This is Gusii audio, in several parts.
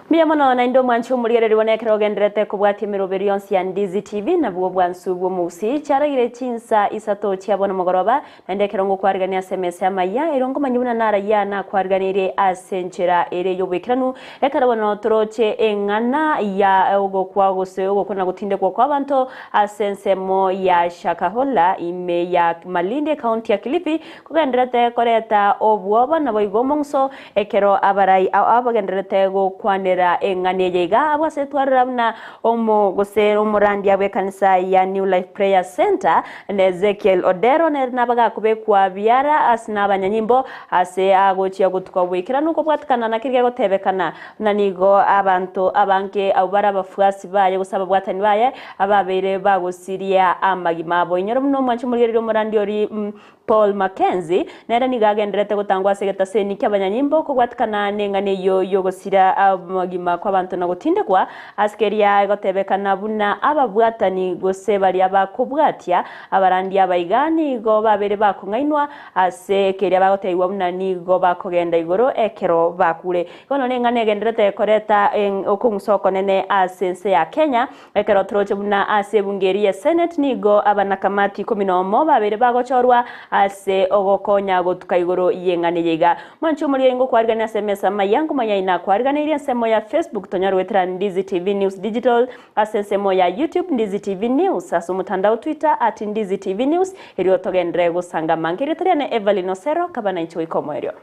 Mbuya mono naende omwanchi omorigereria bono ekero ogendererete kobwatia emeroberio yonsi ya Ndizi TV nabwo obwansu bw'omogusii chiaragire chinsa isato chia bono mogoroba naende ekero ngokwarigania ase emesa y'amaiya erio nkomanya buna narayia nakwariganirie ase enchera ere y'oboikeranu ekero bono toroche eng'ana ya ogokwa gose ogokwa na gotindekwa kw'abanto ase ensemo ya Shakahola ime ya Malindi ekaunti ya Kilifi kogendererete koreta obwoba naboigo omong'uso Ekero abarai ao bagendererete gokwanera eng'ana eye iga, abwo ase twarora buna omo gose omorandia bw'ekanisa ya New Life Prayer Centre, na Ezekiel Odero, nere nabagakobekwa biara ase nabanyanyimbo ase agochia gotuka oboikeranu kobwatikana na keria gegotebekana buna nigo abanto abange abwo bare abafuasi baye gose ababwatani baye ababeire bagosiria amagima abo. Inyora buna omwanchi omorigereria omorandia oria Paul Mackenzie nere nigo agendererete gotangwa ase egetaseni ki'abanyanyimbo kobwatikana neng'ana eyio y'ogosira amagima kw'abanto na gotindekwa ase keria egotebekana buna ababwatani gose baria bakobwatia abarandia abaiga nigo babeire bakong'ainwa ase keria bagotebiwa buna nigo bakogenda igoro ekero bakure. Bono neng'ana egendererete koreta okong'usa okonene ase ense ya Kenya Ekero toroche buna ase ebunge eria ya Senate nigo abanakamati ikomi nomo babeire bagochorwa ase ogokonya gotuka igoro y'eng'ana eye iga. Mwanche omoriri ngokwarigania ase emesa amaya nkomanya inakwariganeirie ensemo ya Facebook tonyare goetera Ndizi TV News Digital ase ensemo ya YouTube Ndizi TV News ase omotandao Twitter at Ndizi TV News erio togenderere gosanga amange erieta riane Evelyn Osero kaba nainche goika omoerio.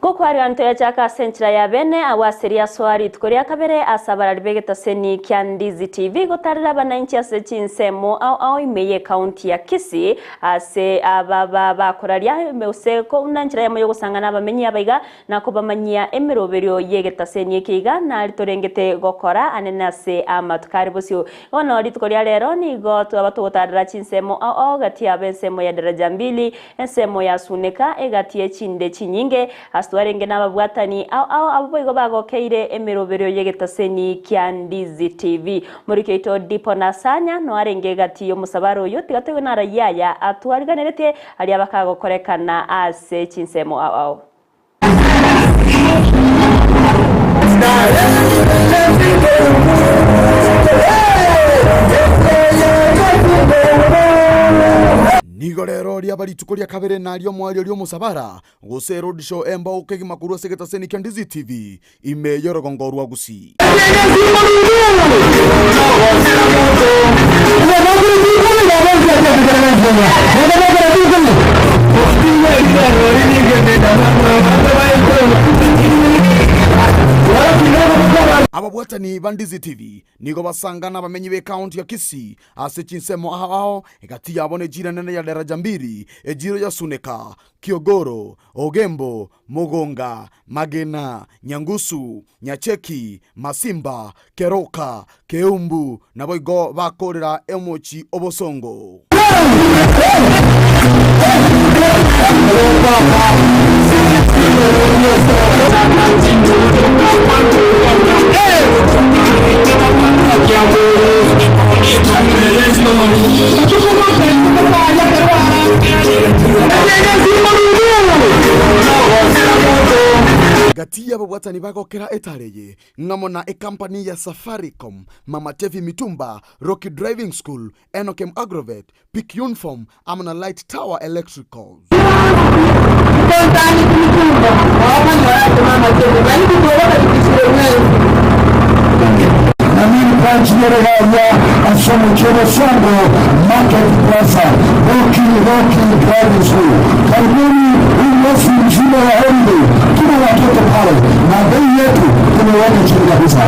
Gokwaria ntoyachaka ase enchera ya bene agwo ase riasoa rituko ria kabere ase abarari b'egetaseni kia Ndizi TV gotarera abanainchi ase chinsemo ao ao ime y'ecounty ya Kisii ase ababa bakoraria gose buna enchera yamo yogosang'ana abamenyi abaiga Na kobamanyia emeroberio y'egetaseni eke iga nari torengete gokora anene ase amatuko are bosio. Bono rituko ria rero nigo twaba togotarera chinsemo ao ao gati yabo ensemo ya Daraja Mbili, ensemo ya Suneka, egati ye chinde chinyinge, ase twarenge nababwatani ao ao abwo boigo bagokeire emeroberio y'egetaseni kia Ndizi TV. Moriki oito Dipo Nasanya noarenge egati y'omosabara oyio, tiga toigwe narayia aya atwariganeretie aria bakagokorekana ase chinsemo ao ao. Nigo rero riaba rituko ria kabere nario omoerio ri'omosabara, gose eroadshow embao kegima korwa ase egetaseni kia Ndizi TV, ime y'orogongo rwa Gusii. Ababwatani ba Ndizi TV nigo basangana abamenyi b'ekaunti ya Kisii ase chinsemo ao ao, egati yabo nechiira enene ya Daraja Mbili, echiiro ya Suneka, Kiogoro, Ogembo, Mogonga, Magena, Nyangusu, Nyacheki, Masimba, Keroka, Keumbu, naboigo bakoorera omochie obosongo. Gati y'ababwatani bagokera etare eye ng'amo na ekampani ya Safaricom, Mama Tevi Mitumba, Rocky Driving School, Enokem Agrovet, Peak Uniform amo na Light Tower Electricals. Na main branch nere garia ase omochie obosongo Market Plaza, Rocky Rocky Driving School. Karibuni huu mwezi mzima wa holiday, tuna watoto pale na bei yetu tumeweka chini kabisa.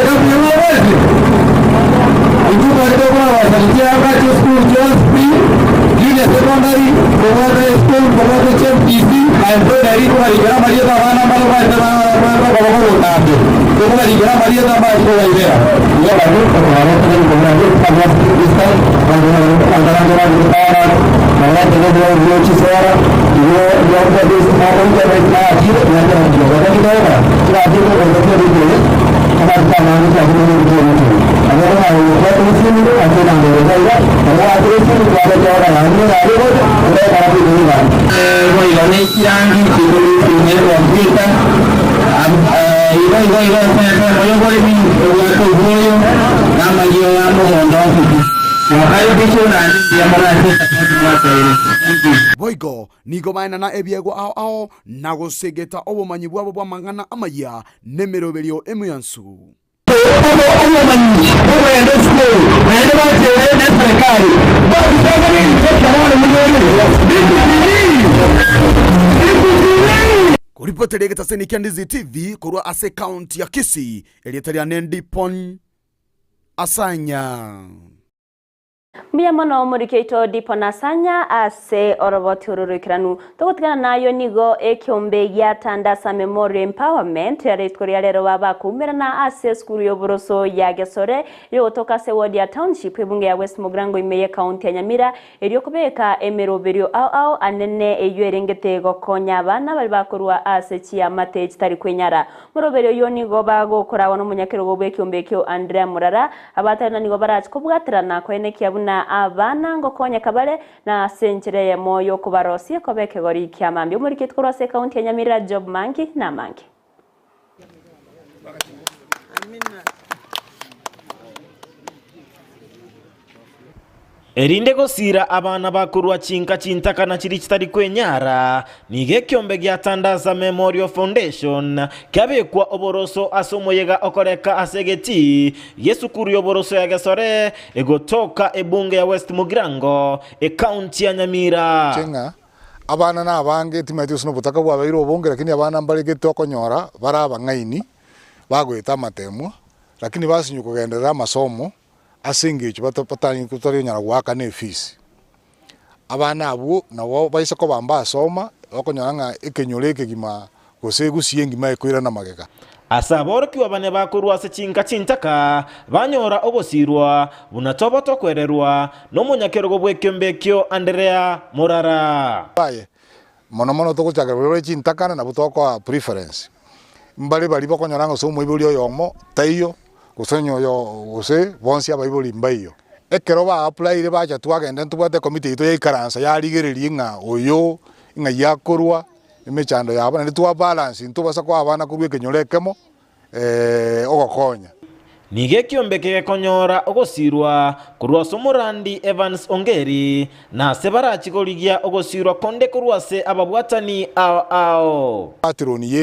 Boigo ne chirangi chikorusia ne ekompyuta. Igo igo igo ase ensemo y'oboremi obwate obwoyo na amayio ya mogondo onsi pi. Twakaribishwa naende mbuya mono ase esapoti mwatoire. Thank you. Boigo nigo baenana ebiegwa ao ao na gosegeta obomanyi bwabo bw'amang'ana amayia nemeroberio emiansu. Obomanyi bw'okogenda esukuru naende bacheire neserekari babisaga n'ebinto ekero bono monyore bikubirii bikubirii. Koripoteria egetaseni kia Ndizi TV korwa ase ekaunti ya Kisii, erieta riane Ndipon Asanya. Mbuya mono omoriki oito Dipo Nasanya ase oroboti oro roikeranu. Togotigana nayo nigo ekeombe gia Tandasa Memorial Empowerment rituko ria rero babakoumerana ase esukuru y'oboroso ya Gesore eyogotoka ase ward ya Township ebunge ya West Mugirango ime y'ecounty ya Nyamira erio kobeka emeroberio ao ao anene eyio erengete gokonya abana baria bakorwa ase chiamate chitari kwenyara. Moroberio oyio nigo bagokoragwa nomonyakerogo bw'ekeombe ekio Andrea Murara Abatarina nigo barache kobwaterana koenekia buna abana ngokonyeka bare, na ase enchera eyemo y'okobarosia koba ekegori kia mambia. Omoriketi korwa ase ekaunti ya Nyamira Job Mangi namange. Erinde gosiira abana bakorwa chinka chintakana chiria chitari kwenyara, nigo ekiombe gia Tandaza Memorial Foundation kiabekwa oboroso ase omoyega okoreka ase egetii gi'esukuru y'oboroso ya Gesore egotoka ebunge ya West Mugirango, ekaunti ya Nyamira. Inche ng'a abana nabange timanyeti gose nobotaka bwabeire obonge lakini abana mbaregete okonyora bare abang'aini bagoeta amatemwa lakini basinywa kogenderera amasomo ase engencho batari konyara goakana efees. Abana abwo nabo baise koba mbasoma, okonyora ng'a ekenyoro ekegima gose egusia engima ekoirana magega. Ase aborokigwa bane bakorwa ase chinka chintaka banyora ogosirwa buna toba tokwererwa nomonyakerogo bw'ekeombe ekio Anderea Morara. Aye, mono mono togochakera baria bare chintakana nabwo tokoa preference. Mbare baria bakonyora ng'a gose omoibori oyomo taiyo, gose onye oyo gose bonsi abaibori mbaiyo. Ekero ba applyire bacha twagenda ntobwate ecommittee yaito yaikaransa yarigereria ng'a oyo ng'ai akorwa, emechando yabo naende twa balance ntobasa koa abana korwa ekenyoro ekemo ogokonya. Nigo ekiombe kegekonyora ogosiirwa korwa ase omorandi Evans Ongeri, na ase barachi korigia ogosiirwa konde korwa ase ababwatani ao ao. Patroni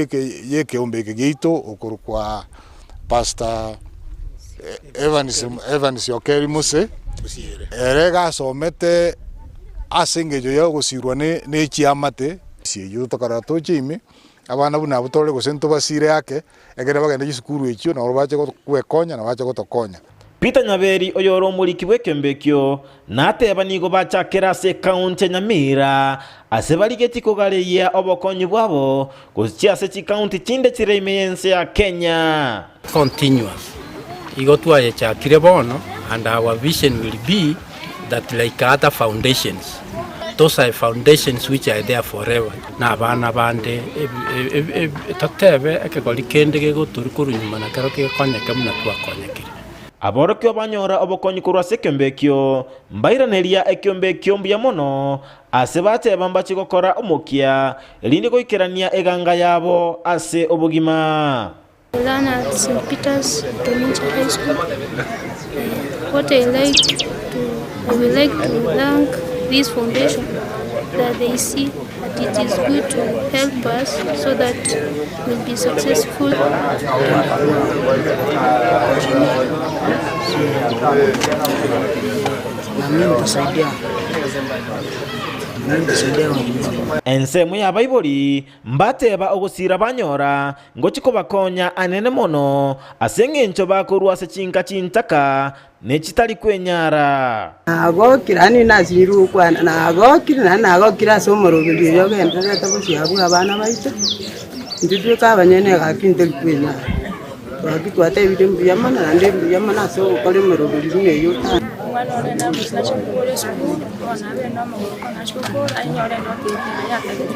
y'ekeombe eke giaito okorokwa Pastor Evans Evans Okeri Mose, ere iga asomete ase engencho ya ogosiirwa ne chiamate. Eyio tokarora toche ime, abana buna abwo tore gose ntobasiire ake, Ekero bagenda chisukuru echio nabo bache gwekonya na bache gotokonya. Peter Nyaberi oyore omoriki bw'ekeombe ekio nateba nigo bachakera ase ekaunti ya Nyamira ase barigetie kogareyia obokonyi bwabo gochia ase chikaunti chinde chire ime y'ense ya Kenya. Continuous. Igo twayechakire bono and our vision will be that like other foundations, those are foundations which are there forever. Na abana bande totebe ekegori kende gegotoru korwa nyuma na kero gekonyeke buna twakonyekire. Aborokigwa banyora obokonyi korwa ase ekeombe ekio, mbairaneria ekeombe ekio mbuya mono, ase bateba mbache gokora omokia, erinde goikerania eganga yabo ase obogima. I learn at St. Peter's Tomincha High School. What I like to, I would like to thank this foundation that they see that it is good to help us so that we'll be successful. Ensemo y'abaibori mbateba ogosira banyora Ngochia kobakonya anene mono, ase engencho bakorwa ase chinka chintaka ne chitari kwenyara. Nagokire, yaani nasinyirwe gokwana, nagokire naende nagokire ase omoroberi oyo ogendererete bosio abwo abana baito, intwe tweka abanyene egaki ntori kwenyara. Gaki twatebirie mbuya mono naende mbuya mono ase ogokora emeroberi buna eyio. Omwana one namochie nachia gokora esukuru, bono nabere nomogoko nachia gokora, anyore enoti eye yatagete,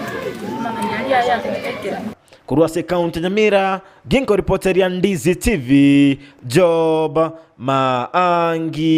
amang'ana aria aye yatagete aikerane. Korwa ase ekaunti ya Nyamira, ginkoripoteria Ndizi TV, Job Maangi.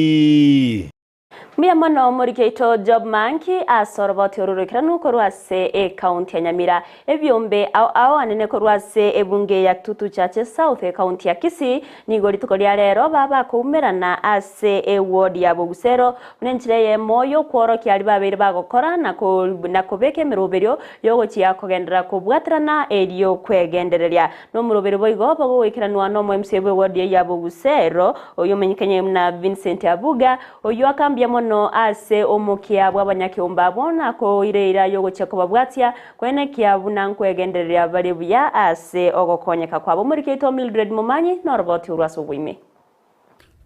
Mbuya mono omoriki oito Job Manki ase oroboti oro roikeranu korwa ase ekaunti ya Nyamira. Ebiombe ao ao anene korwa ase ebunge ya Kitutu Chache South ekaunti ya Kisii nigo rituko ria rero babakoumerana ase eward ya Bogusero buna enchera eyemo yokworokia aria babeire bagokora na kobeka emeroberio yogochia kogenderera kobwaterana erio kwegendereria Nomoroberio boigo bogoikeranwa nomo-MCA bw'ewodi ya Bogusero, oyio omenyekanye buna Vincent Abuga, oyio akambia mono ase omokia bw'abanyakeombe abwo na koira eira y'ogochia kobabwatia, koenekia buna nkwegendereria bare buya ase ogokonyeka kwabo. Omoriki oito Mildred Momanyi noroboti orwo ase oboime.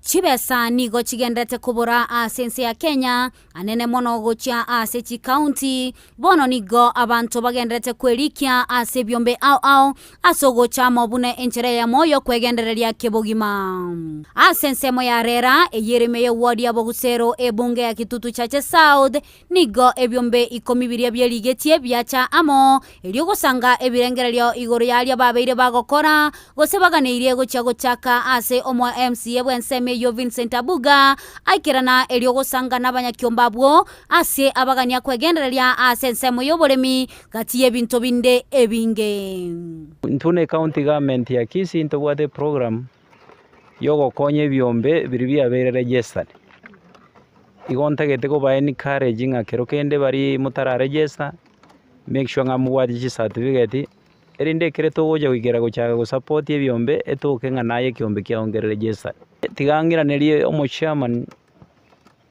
Chibesa nigo chigenderete kobora ase ense ya Kenya, anene mono gochia ase chikaunti. Bono nigo abanto bagenderete kwerikia ase ebiombe ao ao ase ogocha amo buna enchera eyemo y'okwegendereria kebogima. Ase ensemo ya rera, eyio ere ime y'eward ya Bogusero, ebunge ya Kitutu Chache South, Nigo ebiombe ikomi biria bierigetie biacha amo, erio gosanga ebirengererio igoro y'aria babeire bagokora, gose baganeirie gochia gochaka ase omoa MCA bw'ensemo eyio Vincent Abuga, aikerana erio gosanga nabanyakiombe abwo ase abagania kwegendereria ase ensemo y'oboremi gati y'ebinto binde ebinge. Intwe ne county government ya Kisii ntobwate eprogram yogokonya ebiombe biria biabeire registered. Igo ntagete koba encourage ng'a kero kende baria motara register, make sure ng'a mobwate chicertificate, erinde ekere togocha goikera gochaka gosupport ebiombe, etoke ng'a naye ekiombe kiago nkere registered. Tiga ng'iranerie omochairman,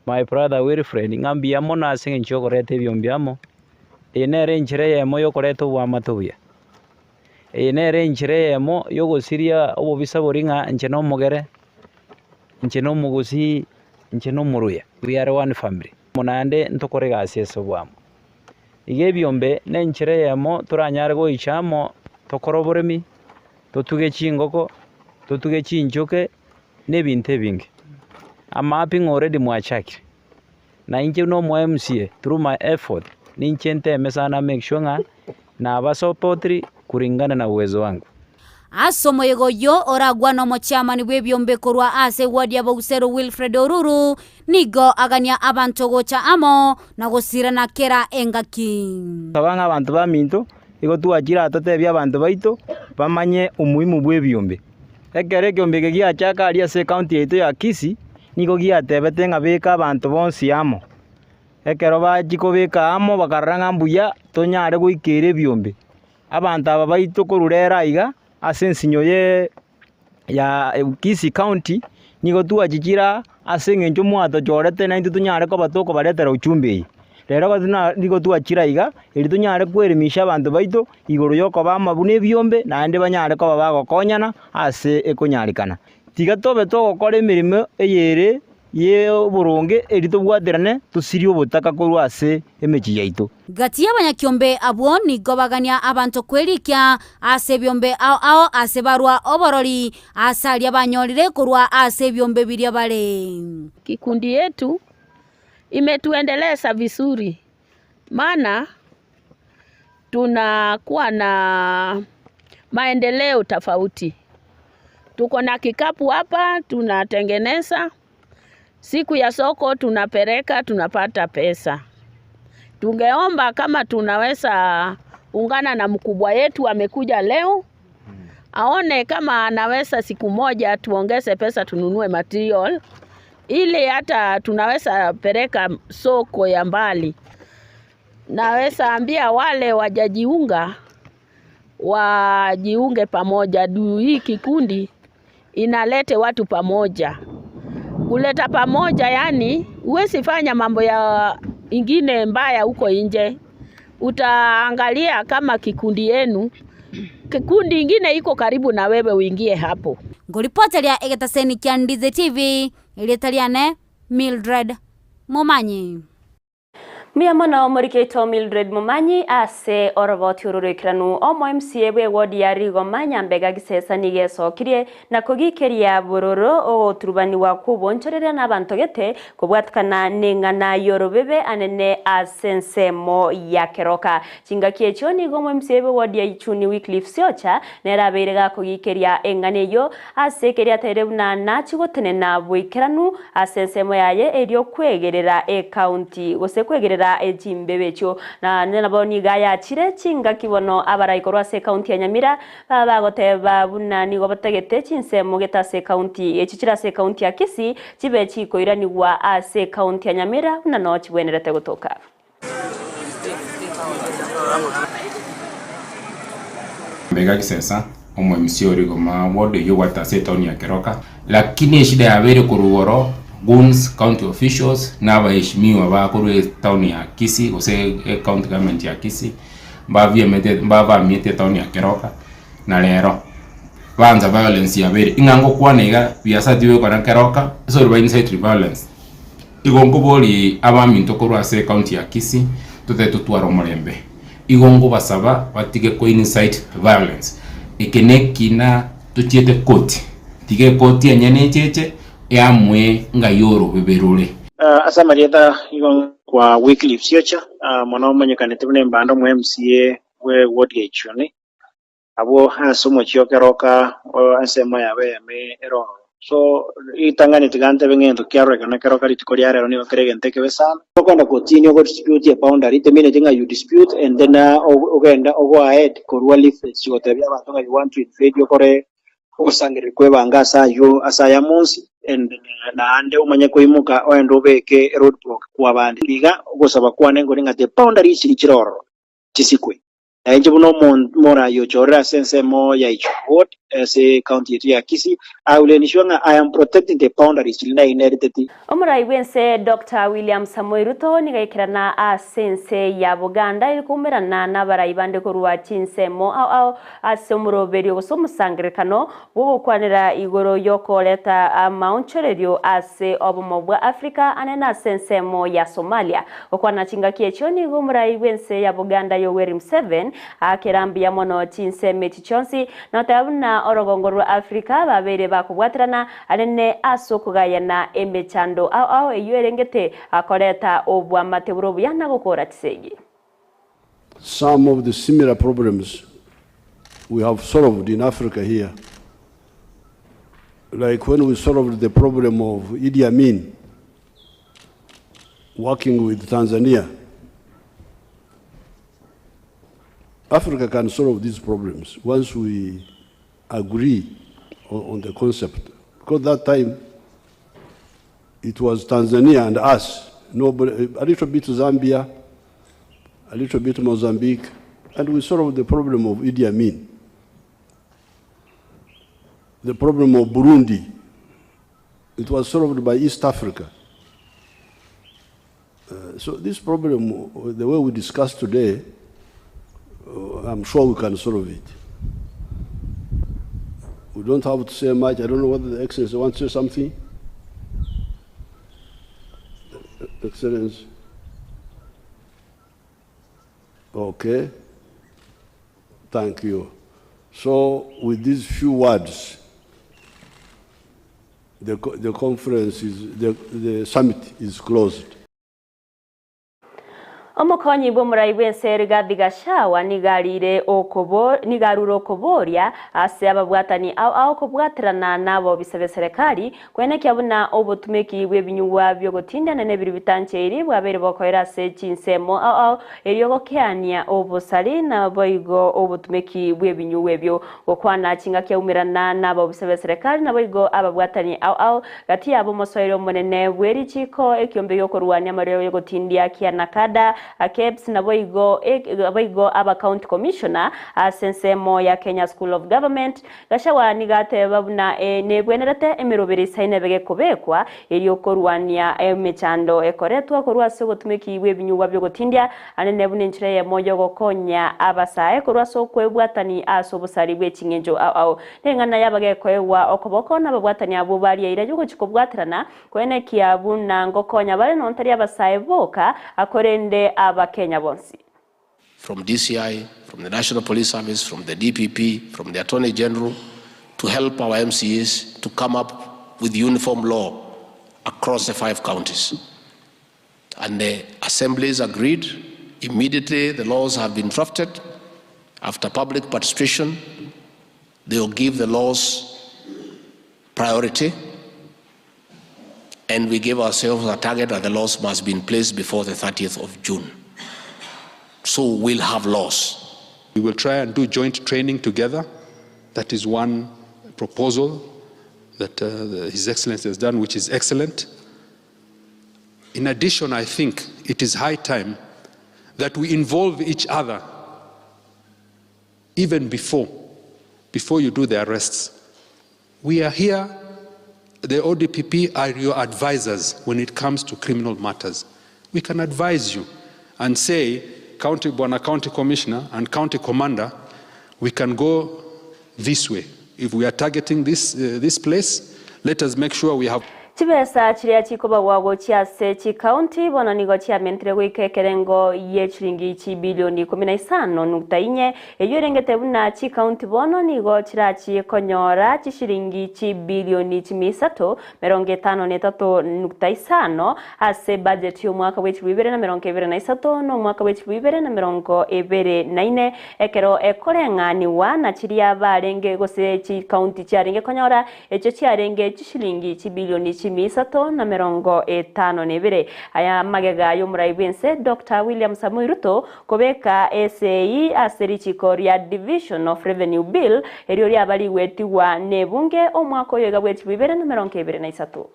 my brother Wilfred, ng'a mbuya mono ase eng'encho ya okoreta ebiombe amo, eye nere enchera eyemo ya okoreta oboamate obuya. Eye nere enchera eyemo ya ogosiria obobisa boria ng'a inche na omogere, inche na omogusii, inche na omoruya, we are one family. Naende ntokore egasi ase oboamo. Iga ebiombe na enchera eyemo toranyare goicha amo tokore oboremi, totuge chingoko, totuge chinchoke, na ebinto ebinge. Amapping already mwachakire, na inche buna omo MCA through my effort, ninche nteme sana make sure ng'a nabasupportiri kulingana na uwezo wangu. Ase omoyega oyio oragwane omochiamani bw'ebiombe korwa ase eward ya Boguseru Wilfred Oruru, nigo agania abanto gocha amo na gosirana kera engaki. Saba ng'a abanto baminto igo twachire aa totebie abanto baito bamanye umuhimu bw'ebiombe. Ekero ekiombe eke giachaka aria ase ecounty yaito ya Kisii, nigo giatebete ng'a beka abanto bonsi amo. Ekero bachia kobeka amo bakarora ng'a mbuya tonyare goikera ebiombe. Abanto aba baito korwa rero aiga ase ensinyo ye ya Kisii county, nigo twachichire aa ase eng'encho mwatochorete naintwe tonyare koba tokobaretera ujumbe eye. Rero nigo twachire aiga erio tonyare koelimisha abanto baito igoro yokoba amo buna ebiombe naende banyare koba bagokonyana ase ekonyarekana. Tiga tobe togokora emeremo eyere y'oboronge erio tobwaterane tosirie obotaka korwa ase emechie yaito. Gati y'abanyakiombe abwo nigo bagania abanto kwerikia ase ebiombe ao ao ase barua oborori ase aria banyorire korwa ase ebiombe biria bare. Kikundi yetu imetuendeleza vizuri maana tunakuwa na maendeleo tofauti. Tuko na kikapu hapa tunatengeneza, siku ya soko tunapeleka tunapata pesa. Tungeomba kama tunaweza ungana na mkubwa yetu amekuja leo aone kama anaweza siku moja tuongeze pesa tununue material ili hata tunaweza peleka soko ya mbali. Naweza ambia wale wajajiunga wajiunge pamoja juu hii kikundi inalete watu pamoja. Kuleta pamoja, yani huwezi fanya mambo ya ingine mbaya huko nje. Utaangalia kama kikundi yenu, kikundi ingine iko karibu na wewe uingie hapo. Ngoripoteria egetaseni kia Ndizi TV, erieta riane Mildred Momanyi. Mbuya mono omorikeito Mildred Momanyi ase oroboti oro roikeranu. Omo MCA bwe ward ya Rigoma Nyambega Gisesa nigo esokirie na kogikeria bororo ogoturubaniwa kw'obonchoreria nabanto gete kobwatikana neng'ana y'orobebe anene ase ensemo ya Keroka. Chingaki echio nigo omo MCA bwe ward ya Ichuni Wycliffe Siocha nere abeire gakogikeria eng'ana eyio ase keria ateire buna nachie gotenena boikeranu ase ensemo yaye erio kwegerera ecounty gose kwegerera chimbebe echio. Na nabo nigo ayachire chingaki bono abarai korwa ase ecounty ya Nyamira baba bagoteba buna nigo batagete chinsemo gete ase ecounty echi chire ase ecounty ya Kisii chibe chikoiranigwa ase ecounty ya Nyamira buna noo chibwenerete gotoka. Mbega Gisesa, omo-MC o Rigoma ward oyio obwate ase etown ya Keroka. Lakini eshida yabeire korwa igoro, goons, county officials, na abaheshimiwa bakorwa etown ya Kisii gose ecounty government ya Kisii, mbaviemete mbavamiete etown ya Keroka, na rero baansa violence yabeire. Ing'a ngokwana iga, biasara tibigokora Keroka, ase ore ba incite violence. Igo nkoborie abaminto korwa ase ecounty ya Kisii totebe totware omorembe. Igo nkobasaba batige ko incite violence. Eke nekina tochiete koti, tiga ekoti enyene echeche eamue ng'ai orobebe rore. Ase amarieta igo kwa Wycliffe Siocha, mono omanyekanete buna embanda omo MCA bwe ward ya Ichuni, Abwo ase omochie o keroka o ensemo yabo eyemo ere ororo. So ritang'ani tiga ntebe ng'a egento kiarorekana keroka rituko ria rero nigo kere egento ekebe sana. Okogenda kotini ogo dispute a boundary temineti ng'a you dispute and then ogende o go ahead korwa leaflets gotebia abanto ng'a you want to invade okore ogosangereria kwa ebanga ase aywo ase aya monsi and naende omanye koimoka oende obeke road block kwa abande. Iga ogosaba kwane nkore ng'a the boundaries chire ororo chisikwe. Na inche buna omoraai ochorire ase ensemo ya Ichuni Ward ase ecounty yaito ya Kisii, I will ensure ng'a I am protecting the boundaries chiria nainheriteti. Omorai bw'ense Doctor William Samoei Ruto nigo aikerana ase ense ya Buganda eri koumerana nabarai bande korwa chinsemo ao ao ase omoroberio gose omosangererekano bw'ogokwanera igoro y'okoreta amaonchorerio ase obomo bwa Africa ane nase ensemo ya Somalia. Gokwana chingaki echio nigo omorai bw'ense ya Buganda Yoweri Museveni aakera mbuya mono chinsemo echi chionsi na goteba buna orogongo rwa Africa babeire bakobwaterana anene ase okogayana emechando ao ao eyio erengete koreta obwamate bore obuya na gokora chisegi. Some of the similar problems we have solved in Africa here, like when we solved the problem of Idi Amin working with Tanzania. Africa can solve these problems once we agree on, on the concept. Because that time it was Tanzania and us, nobody, a little bit Zambia, a little bit Mozambique, and we solved the problem of Idi Amin. The problem of Burundi, it was solved by East Africa. So this problem, the way we discuss today, I'm sure we can solve it. We don't have to say much. I don't know whether the Excellency wants to say something. Excellency. Okay. Thank you. So with these few words, the, the conference is, the, the summit is closed. Omokonyi bw'omorai bw'ense Rigathi Gachagua nigo arire okobo nigo arure okoboria ase ababwatani ao ao kobwaterana nabobisa b'eserekari Koenekia buna obotumeki bw'ebinyugwa bi'ogotindana nebiru bitancheiri bwabeire bokoera ase chinsemo ao ao erio gokeania obosari naboigo obotumeki bw'ebinyugwa ebio. Gokwana chingaki aumerana nabobisa b'eserekari naboigo ababwatani ao ao gati yabo omosoeri omonene bw'erichiko ekiombe gi'okorwania amariogo y'ogotindia kia Nakada. KEBS naboigo boigo aba County Commissioner ase ensemo ya Kenya School of Government. Gachagua nigo ateba buna nebwenerete emeroberi isaine ebe gekobekwa erio korwania emechando ekoretwa korwa ase ogotumeki bw'ebinyugwa biogotindia anene buna enchera eyemo yogokonya abasae korwa ase okwebwatani ase obosari bwe ching'encho ao ao. Neng'ana y'abagekoegwa okoboko nababwatani abwo baria eira y'ogochia kobwaterana koenekia buna ngokonya bare nontari abasae boka korende Abakenya bonsi. From DCI, from the National Police Service, from the DPP, from the Attorney General, to help our MCAs to come up with uniform law across the five counties. And the assemblies agreed. Immediately, the laws have been drafted. After public participation, they will give the laws priority. And we gave ourselves a target that the laws must be in place before the 30th of June. So we'll have laws. We will try and do joint training together. That is one proposal that His Excellency has done, which is excellent. In addition, I think it is high time that we involve each other even before, before you do the arrests. We are here, the ODPP are your advisors when it comes to criminal matters. We can advise you and say, County Bwana County Commissioner and County Commander, we can go this way. If we are targeting this, this place, let us make sure we have Chibesa chiria chikobagwa gochia ase chikaunti bono nigo chiamentire goika ekerengo ye chiringi chibilioni 15.4 eyio erengete buna chikaunti bono nigo chirachie konyora chishiringi chibilioni 353.5 ase budget y'omwaka bwa 2023 na omwaka bwa 2024 ekero ekoreng'aniwa na chiria barenge gose chikaunti chiarenge konyora echio chiarenge chishiringi chibilioni 352. Aya magega y'omorai bwense Dr. William Samoei Ruto kobeka esei ase richiko ria Division of Revenue Bill erio riaba rigwetigwa nebunge omwaka oyo iga bwa 2023.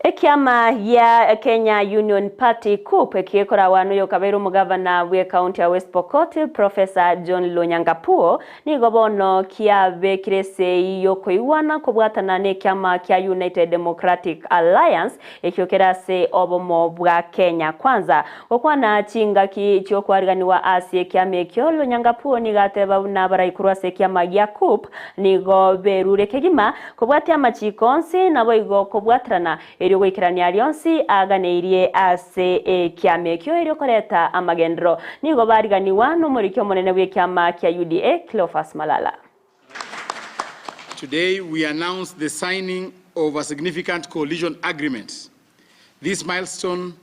Ekiama gia Kenya Union Party KUP ekikoragwa noyo kabeire omogavana bwe county ya West Pokot Professor John Lonyangapuo nigo bono kiabekire esei yokoigwana kobwatana na ekiama kia United Democratic Alliance ekio kere ase obomo bwa Kenya Kwanza. Gokwana chingaki chiokwariganiwa ase ekiama ekio Lonyangapuo nigo ateba buna abaraikorwa ase ekiama gia KUP nigo berure kegima kobwatia amachiko onsi naboigo kobwaterana erio goikerania rionsi aganeirie ase ekiama ekio erio koreta amagendero. Nigo bariganiwa nomoriki omonene bwa ekiama kia UDA Cleophas Malala. Today we announce the signing of a significant coalition agreement. This milestone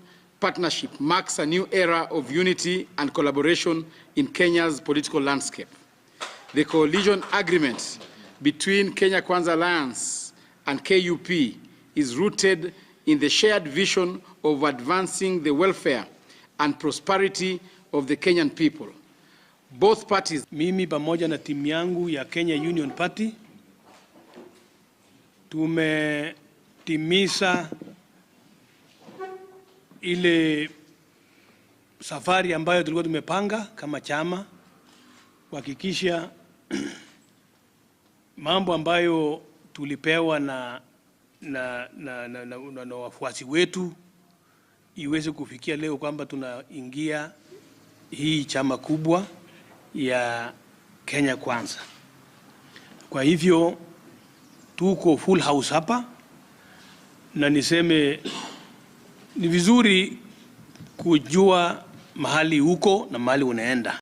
partnership marks a new era of unity and collaboration in Kenya's political landscape. The coalition agreement between Kenya Kwanza Alliance and KUP is rooted in the shared vision of advancing the welfare and prosperity of the Kenyan people. Both parties. Mimi pamoja na timu yangu ya Kenya Union Party tumetimiza ile safari ambayo tulikuwa tumepanga kama chama kuhakikisha mambo ambayo tulipewa na na, na, na, na, na, na wafuasi wetu iweze kufikia leo kwamba tunaingia hii chama kubwa ya Kenya Kwanza. Kwa hivyo tuko full house hapa, na niseme ni vizuri kujua mahali uko na mahali unaenda.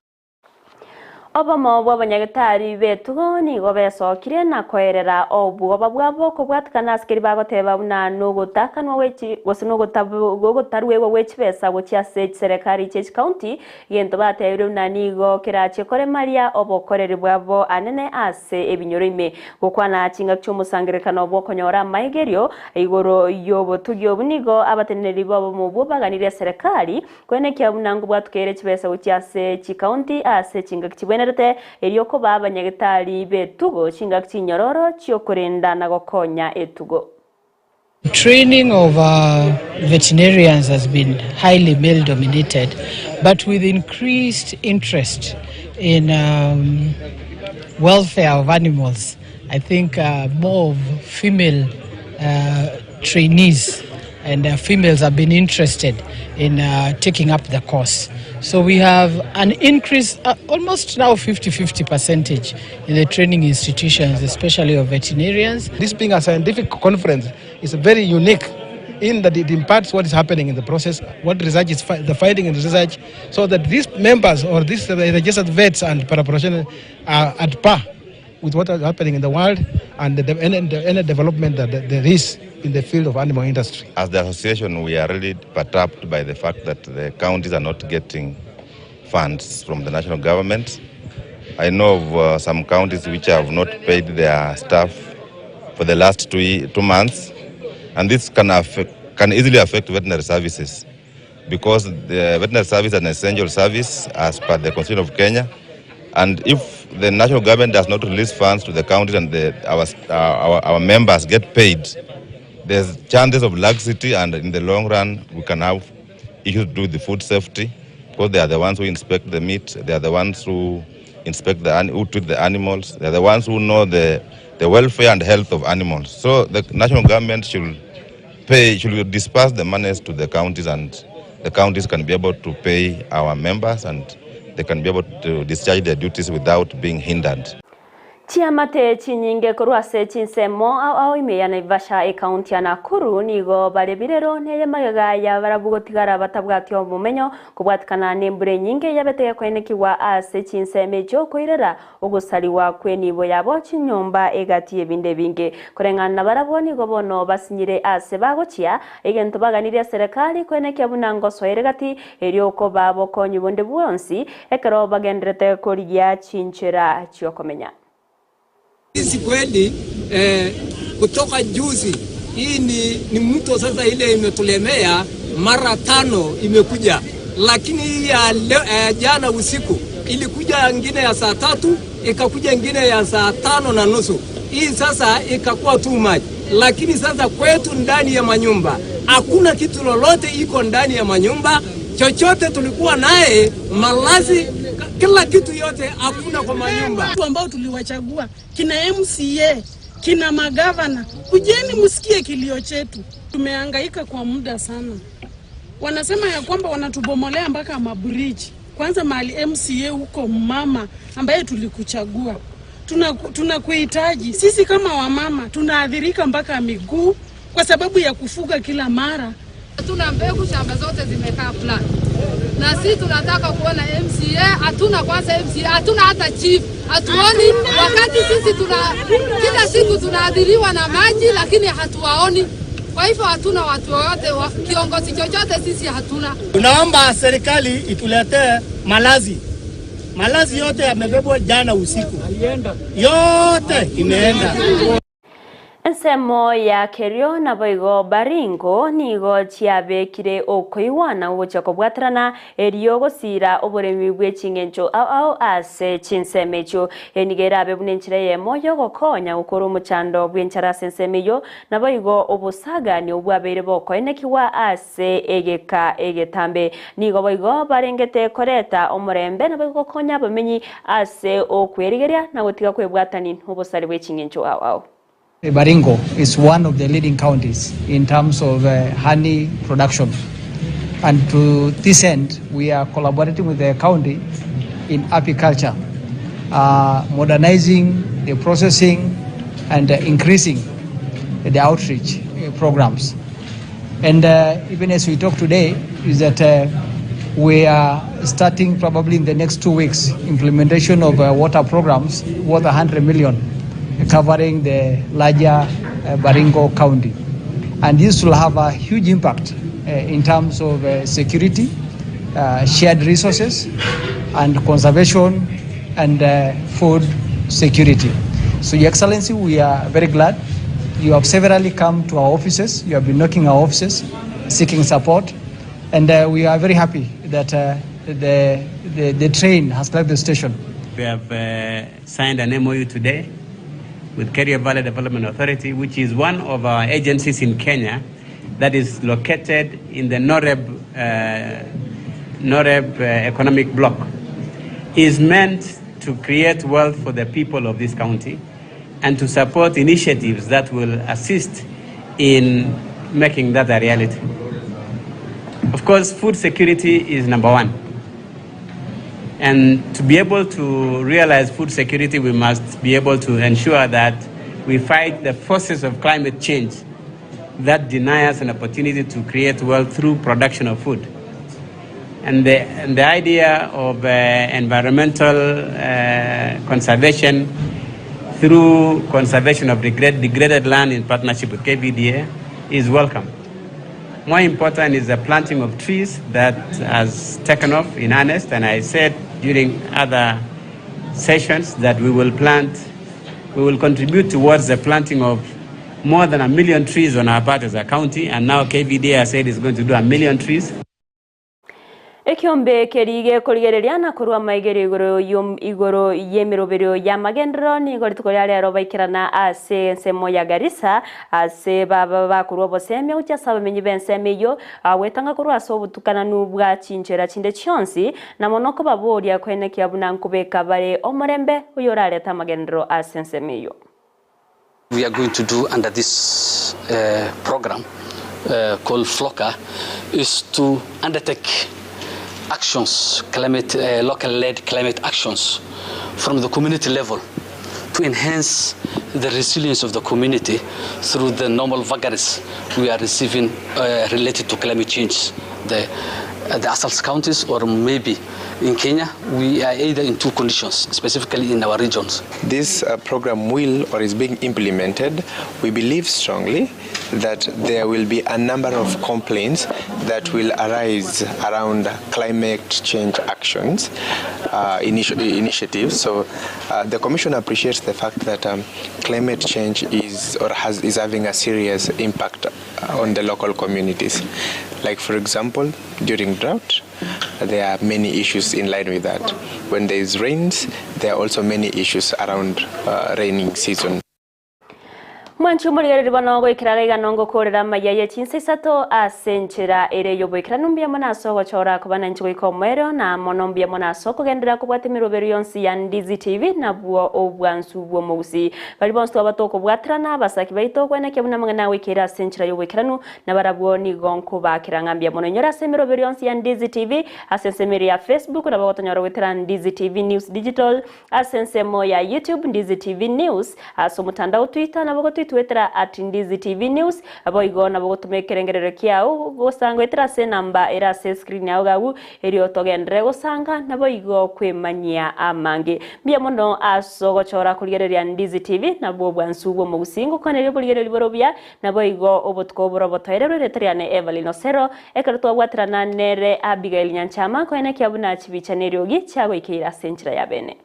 Obomo bwa abanyagitari betugo nigo besokire na koerera obwoba bwabo kobwatikana asikeri bagoteba buna nogotakanwa gwechi gose nogotarwegwa gwe chibesa gochia ase chiserekari chia chikaunti gento batebire buna nigo kerache koremaria obokoreri bwabo anene ase ebinyoro ime gokwana chingaki chia omosangererekano bwokonyora amaigerio igoro yobotugi obu nigo abateneneri bobomo obwo baganire eserekari kwenekia buna ngobwatukere chibesa gochia ase chikaunti ase chingaki chibwenerete. bagendererete erio kobaa abanyagetari b'etugo chingaki chinyororo chi'okorenda na gokonya etugo. Training of uh, veterinarians has been highly male dominated, but with increased interest in um, welfare of animals, I think uh, more of female uh, trainees and uh, females have been interested in uh, taking up the course. So we have an increase, uh, almost now 50-50 percentage in the training institutions, especially of veterinarians. This being a scientific conference is very unique in that it imparts what is happening in the process, what research is fi- the finding in research, so that these members or these registered vets and paraprofessionals are at par with what is happening in the world and the, any, the, any development that there is in the field of animal industry. As the association, we are really perturbed by the fact that the counties are not getting funds from the national government. I know of uh, some counties which have not paid their staff for the last two, two months, and this can, affect, can easily affect veterinary services because the veterinary service is an essential service as per the Constitution of Kenya. And if the national government does not release funds to the counties and the, our, our, our members get paid, there's chances of laxity, and in the long run, we can have issues to do with the food safety because they are the ones who inspect the meat, they are the ones who inspect the who treat the animals, they are the ones who know the, the welfare and health of animals. So the national government should pay, should disperse the monies to the counties, and the counties can be able to pay our members and they can be able to discharge their duties without being hindered. Chiamate chinyinge korwa ase chinsemo ao ao ime ya Naivasha ekaunti ya Nakuru nigo bare birero neye magega ya barabwo gotigara batabwati obomenyo kobwatikana n'embura enyinge yabete koenekiwa ase chinsemo echio koirera ogosariwa kw'enibo yabo chinyomba egati ebinde ebinge koreng'ana na barabwo nigo bono basinyire ase bagochia egento baganirie serikali koenekia buna ngosoere gati erio okoba bokonyi bonde bwonsi ekero bagenderete korigia chinchera chiokomenya. Sisi kweli eh, kutoka juzi hii ni, ni mto sasa ile imetulemea mara tano imekuja, lakini hii ya leo, eh, jana usiku ilikuja ingine ya saa tatu ikakuja ingine ya saa tano na nusu hii sasa ikakuwa too much. Lakini sasa kwetu ndani ya manyumba hakuna kitu lolote iko ndani ya manyumba, chochote tulikuwa naye malazi, kila kitu yote hakuna kwa manyumba. Watu ambao tuliwachagua kina MCA kina magavana, kujeni msikie kilio chetu. Tumehangaika kwa muda sana, wanasema ya kwamba wanatubomolea mpaka mabriji. Kwanza mahali MCA huko, mama ambaye tulikuchagua, tunakuhitaji tuna sisi kama wamama, tunaathirika mpaka miguu kwa sababu ya kufuga kila mara. Hatuna mbegu, shamba zote zimekaa flat, na sisi tunataka kuona MCA. Hatuna kwanza MCA, hatuna hata chief, hatuoni. Wakati sisi tuna kila siku tunaadhiriwa na maji, lakini hatuwaoni. Kwa hivyo hatuna watu wowote, wa- kiongozi chochote sisi hatuna. Tunaomba serikali ituletee malazi. Malazi yote yamebebwa jana usiku, yote imeenda. Ensemo ya Kerio naboigo Baringo nigo chiabekire okoiwana gocha kobwaterana erio gosira oboremi bwe ching'encho ao ao ase chinsemo echio enigo erabe buna enchera eyemo yogokonya gokora omochando bwa enchara ase ensemo eywo naboigo obosagani obwabeire bokoenekiwa ase egeka egetambe nigo boigo barengete koreta omorembe naboigo gokonya abamenyi ase okwerigeria na gotiga kwebwatani obosari bwa eching'encho ao ao. Baringo is one of the leading counties in terms of uh, honey production. And to this end, we are collaborating with the county in apiculture, modernizing the processing and increasing the outreach programs. And even as we talk today, is that we are starting probably in the next 2 weeks implementation of water programs worth 100 million covering the larger Baringo County. And this will have a huge impact in terms of security, shared resources, and conservation and food security. So, Your Excellency, we are very glad. You have severally come to our offices. You have been knocking our offices, seeking support. And we are very happy that the, the train has left the station. we have signed an MOU today with Kerio Valley Development Authority, which is one of our agencies in Kenya that is located in the Noreb, Noreb economic bloc, is meant to create wealth for the people of this county and to support initiatives that will assist in making that a reality. Of course, food security is number one. And to be able to realize food security, we must be able to ensure that we fight the forces of climate change that deny us an opportunity to create wealth through production of food. And the idea of environmental conservation through conservation of degraded land in partnership with KVDA is welcome. More important is the planting of trees that has taken off in earnest, and I said during other sessions that we will plant, we will contribute towards the planting of more than 1 million trees on our part as a county, and now KVDA has said it's going to do 1 million trees. Ekiombe keri gekorigereria na korwa amaigerio igoro igoro y'emeroberio ya magenderero nigo rituko ria rero baikerana ase ensemo ya Garissa ase baba bakorwa obosemia gochia ase abamenyi ba ensemo eywo gwetanga korwa ase obotukananu bwa chinchera chinde chionsi na mono kobaboria koenekia buna nkobeka bare omorembe oyo orareta amagenderero ase ensemo eywo. We are going to do under this program called FLLoCA is to undertake actions, climate, local-led climate actions from the community level to enhance the resilience of the community through the normal vagaries we are receiving related to climate change. The ASALs counties or maybe in Kenya, we are either in two conditions, specifically in our regions. This program will or is being implemented. We believe strongly that there will be a number of complaints that will arise around climate change actions, initiatives. So the Commission appreciates the fact that climate change is or has is having a serious impact on the local communities. Like, for example, during drought, there are many issues in line with that. When there is rains, there are also many issues around raining season. Mwanchi omorigereri bono goikera iga nongokorera amaya ya chinsa isato ase enchera ere yoboikeranu mbuya mono ase ogochora koba nanchi goika omwero na mono mbuya mono ase okogenderera kobwata emerobero yonsi ya Ndizi TV nabwo obwansu bw'omogusi bari bonsi twaba tokobwaterana abasaki baito okwenekia buna amang'ana goikera ase enchera yoboikeranu na barabwo nigo nkobakera ng'a mbuya mono inyora ase emerobero yonsi ya Ndizi TV ase ensemo ya Facebook nabo gotonyora goetera Ndizi TV News Digital ase ensemo ya YouTube Ndizi TV News ase omotandao Twitter nabo gotwitwetera @Ndizi TV News boigo nabo gotuma ekerengerero kiao gosanga etera ase enamba ere ase screen yao gagu erio togendere gosanga nabo igo kwemanyia amange mbuya mono ase ogochora korigereria Ndizi TV nabwo obwansu bwa omogusingo koneria oborigereri borobia nabo igo obotuko borobotoererwe reteriane Evelyn Osero ekero twabwaterana nere Abigail Nyanchama koenekia buna chibicha neriogi chiagoikeire ase enchera ya bene.